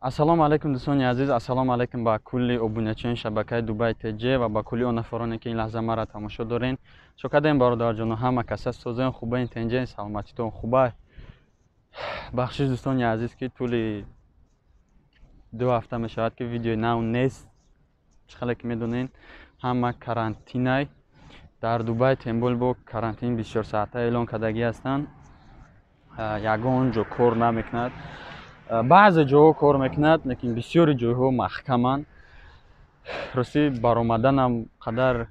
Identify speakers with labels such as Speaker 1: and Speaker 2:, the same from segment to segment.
Speaker 1: Ассалому алайкум, дӯстони азиз, ассалому алайкум ба кулли обуначиёни шабакаи Дубай ТЖ ва ба кулли он нафароне, ки ин лаҳза маро тамошо дорен. Чо кардем, бародарҷоно, ҳама каса созен, хубаин, тенҷен, саломатитон хубай. Бахшиш, дӯстони азиз, ки тӯли 2 ҳафта мешавад, ки видеои нав нест. Чӣ хеле ки медонен, ҳама карантинай дар Дубай, тем более бо карантин 24 соата эълон кардагӣ ҳастанд. Ягон ҷо кор намекунад. Баъзе ҷоҳо кор мекунад, лекин бисёри ҷойҳо маҳкаманд. Ростӣ, баромаданам қадар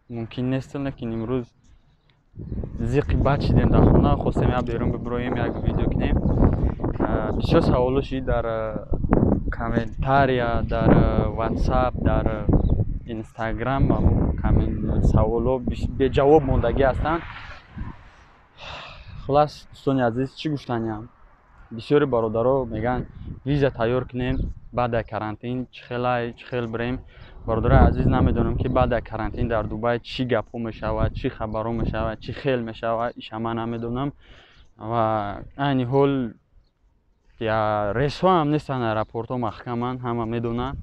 Speaker 1: мумкин нест, лекин имрӯз зиқи бад шидем дар хона, хостем як берун бибироем, як видео кунем. Бисёр саволо шид дар комментария, дар Ватсап, дар Инстаграм, саволо беҷавоб мондагӣ ҳастанд. Хулас, дӯстони азиз, чӣ гуфтаниям? Бисёри бародаро мегӯянд, виза тайёр кунем, баъд аз карантин чӣ хелай, чӣ хел бирем. Бародарои азиз, намедонам, ки баъд аз карантин дар Дубай чӣ гапҳо мешавад, чӣ хабарҳо мешавад, чӣ хел мешавад, иша ман намедонам. Ва айни ҳол рейсҳо ҳам нестанд, аэропортҳо маҳкаманд, ҳама медонанд.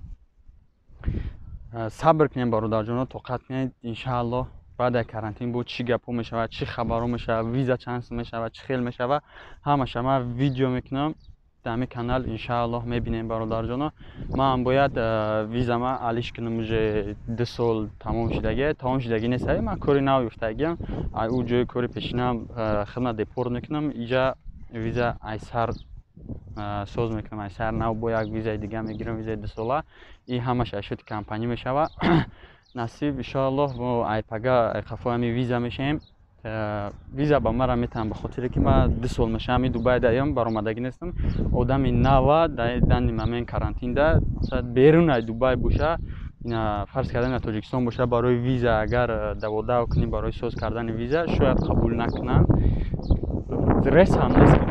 Speaker 1: Сабр кунем, бародарҷоно, тоқат кунед. Иншааллоҳ, баъд аз карантин бо чӣ гапҳо мешавад, чӣ хабарҳо мешавад, виза чанд сум мешавад, чӣ хел мешавад, ҳамаша ман видео мекунам дар ҳамин канал, иншааллоҳ, мебинем, бародарҷоно. Ман бояд визама алиш кунам, уже 2 сол тамом шудагӣ, тамом шудагӣ нест, ман кори нав ёфтагиам, ӯ ҷои кори пешинам хидмат депорт мекунам, иҷа виза айсар соз мекунам, айсар нав бо як визаи дига мегирам, визаи дусола. И ҳамаш ашёти компанӣ мешавад. Насиб, иншоаллоҳ, мо айпага айқафо ҳами виза мешавем. Виза ба мара метаҳам, ба хотире ки ман 2 сол мешавам ами Дубай даём, баромадагӣ нестам. Одами нава дар данный момент карантинда, масалан, берун аз Дубай боша, ина фарз кардан, дар Тоҷикистон боша, барои виза агар даводав кунӣ, барои соз кардани виза шояд қабул накунанд. Рейс ҳам нест, ки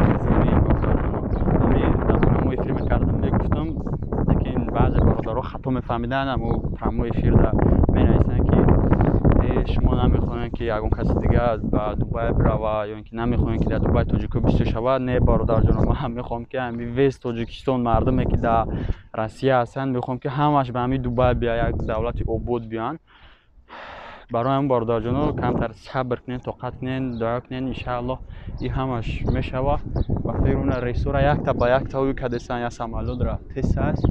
Speaker 1: ами дар прямой эфир мекардам, мегуфтам, лекин баъзе бародаро хато мефаҳмиданд. Амо прямой эфирда менависанд, ки шумо намехоҳем, ки ягон каси дига ба Дубай бирава, ё ин ки намехоҳем, ки дар Дубай тоҷико бисёр шавад. Не, бародарҷоно, ман ҳам мехоҳам, ки ҳами весь Тоҷикистон, мардуме ки дар Россия ҳастанд, мехоҳам, ки ҳамаш ба ҳами Дубай бия, як давлати обод биёянд. Барои ҳамин, бародарҷоно, камтар сабр кунед, тоқат кунед, дуо кунед, иншааллоҳ, ин ҳамаш мешавад. Ба фикр, рейсора якта ба якта ӯй кардесанд, як самолёт рафтест аст,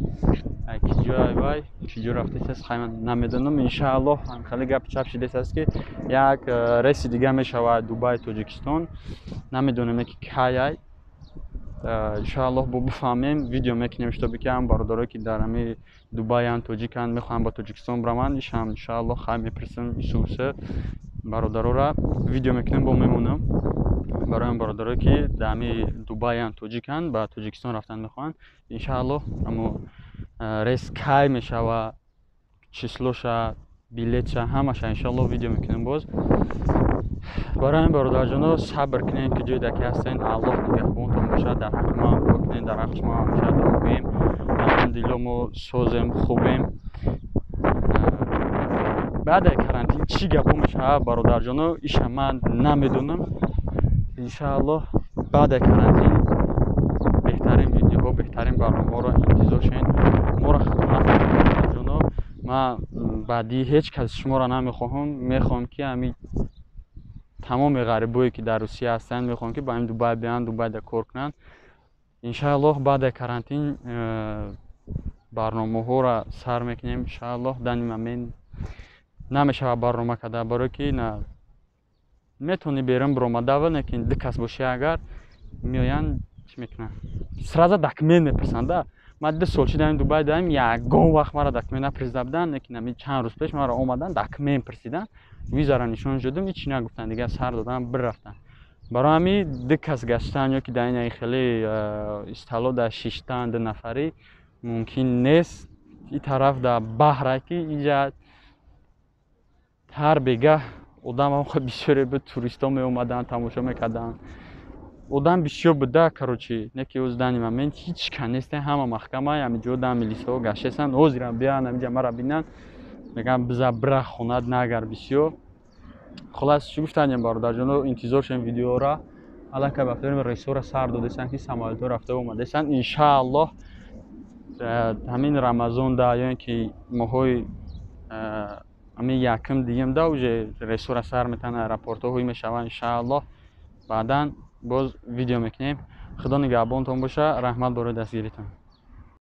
Speaker 1: ки ҷои вай чӣ ҷо рафтест, хай, намедонам. Иншааллоҳ, хеле гапи чап шидест аст, ки як рейси дига мешавад Дубай Тоҷикистон, намедонем, ки кай ай. Иншааллоҳ, бо бифаҳмем, видео мекунем, чтобы ки ҳам бародарое, ки дар ҳами Дубайянд, тоҷиканд, мехоҳанд ба Тоҷикистон бираванд, ишам, иншааллоҳ, хай, мепурсем исусе бародарора, видео мекунем, бо мемонам. Барои ҳам бародарое, ки дар ҳами Дубайянд, тоҷиканд, ба Тоҷикистон рафтан мехоҳанд, иншааллоҳ, амо рейс кай мешава, числоша, билетша, ҳамаша, иншааллоҳ, видео мекунем боз. Барои ҳамин, бародарҷоно, сабр кунем, ки ҷойда ки ҳастен, Аллоҳ нигаҳбонтон бошад. Дар ҳаққи мо ҳам дуо кунем, дар ҳаққи шумо ҳамеша дуо гӯем. Алҳамдулилло, мо созем, хубем. Баъд аз карантин чӣ гапҳо мешавад, бародарҷоно, иша ман намедонам. Иншааллоҳ, баъд аз карантин беҳтарин видеоҳо, беҳтарин барномаҳоро интизор шавед. Моро хато нафаҳмед, бародарҷоно, ман баъди ҳеҷ кас шуморо намехоҳам. Мехоҳам, ки ҳамин тамоми ғарибое, ки дар Русия ҳастанд, мехоҳам, ки ба ҳамин Дубай биёянд, Дубайда кор кунанд. Иншааллоҳ, баъд аз карантин барномаҳоро сар мекунем. Иншааллоҳ, данный момент намешавад барнома карда, барое ки на метавонӣ берун биромада, лекин ду кас бошӣ, агар меоянд, чӣ мекунанд, сразу документ мепурсанд. Да, ман 2 сол шидаем Дубай даем, ягон вақт маро документ напурсида буданд, лекин ҳамин чанд рӯз пеш маро омаданд, документ пурсиданд. Визаро нишон додам, ҳечи нагуфтанд, дигар сар додам, бирафтанд. Барои ҳамин ду кас гаштан ё ки дар ин хеле истало дар шиштан ду нафарӣ мумкин нест. Ин тараф дар баҳра, ки инҷа ҳар бегаҳ одам бисёре буд, туристҳо меомаданд, тамошо мекарданд, одам бисёр буда. Короче, не ки оз данный момент ҳеҷ ка нестем, ҳама маҳкама, ҳаминҷо да милисаҳо гаштесанд. Ҳозирам биёянд, ҳаминҷа мара бинанд, мегӯянд, биза, бира хонат, нагар бисёр. Хулас, чӣ гуфтанем, бародарҷоно, интизор шавем видеоро. Аллакай ба фикрем, рейсҳоро сар додесанд, ки самолётҳо рафта омадесанд, иншааллоҳ. Ҳамин Рамазон да ё ин ки моҳҳои ҳамин якум, дуюм да уже рейсҳоро сар метаҳанд, аэропортҳо ҳуй мешаванд, иншааллоҳ. Баъдан боз видео мекунем. Худо нигаҳбонтон боша. Раҳмат барои дастгиритон.